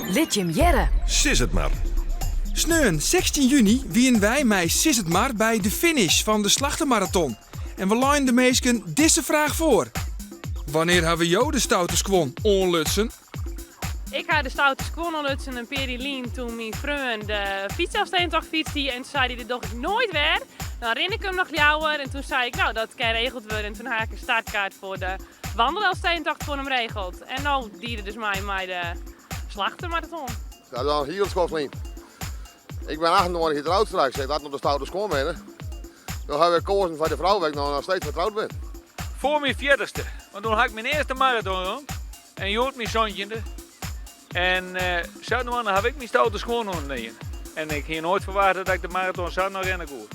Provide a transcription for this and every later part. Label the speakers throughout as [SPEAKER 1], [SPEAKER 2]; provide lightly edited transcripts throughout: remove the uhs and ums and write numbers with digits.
[SPEAKER 1] Lit jim hearre!
[SPEAKER 2] Sis it mar.
[SPEAKER 3] Sneon 16 juny wienen wy mei Sis it Mar by de finish fan de Slachtemaraton en we leinen de minsken dizze fraach foar. Wannear hawwe jo de stoute skuon oanlutsen?
[SPEAKER 4] Ik ha de stoute skuon oanlutsen in pear jier lyn toen myn freon de fytselfstedentocht fytst hie en toen sei hy dit doch ik noait wer. Dan rin ik him noch leaver en toen sei ik nou dat kin regeld wurde en toen ha ik in startkaart foar de wandelelfstedentocht foar him regeld. En no die er dus mei mei de Slachtemaraton.
[SPEAKER 5] Dat is al in hiel skoft lyn. Ik bin 28 jier troud straks. Ik dat noch de stoute skuon binne. No ha ik koazen foar de frou wêr't ik no noch steeds foar troud bin.
[SPEAKER 6] Foar myn fjirtichste, want toen ha ik myn earste maraton rûn en hjoed myn santjinde. En sadwaande haw ik myn stoute skuon oan En ik hie noait ferwachte dat ik de maraton sa noch rinne koe.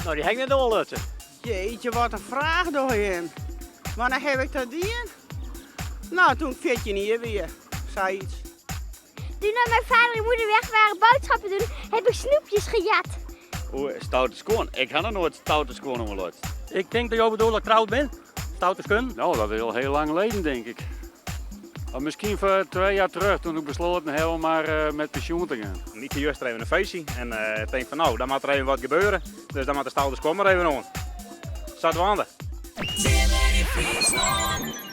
[SPEAKER 7] No, dy ha ik net oanlutsen.
[SPEAKER 8] Jeetje, wat in fraach doch jim. Wannear haw ik dat dien? No, toen ik 14 jier wie, sayts.
[SPEAKER 9] Toen mijn vader en moeder weg waren boodschappen doen, heb ik snoepjes gejat.
[SPEAKER 10] Oeh, stoute skuon. Ik ha noch noait stoute skuon oanlutsen.
[SPEAKER 7] Ik tink dat jo bedoele dat ik troud bin. Stoute skuon.
[SPEAKER 11] No, dat is al hiel lang leden, tink ik. Mar miskien foar twa jier terug, toen ik besletten ha om mar eh, met pensjoen te gean.
[SPEAKER 12] Ik hie juster even in feestje en uh, tink fan no, dan moat der even wat gebeure. Dus dan moat de stoute skuon mar even oan. Sadwaande.
[SPEAKER 1] Simmer yn Fryslân.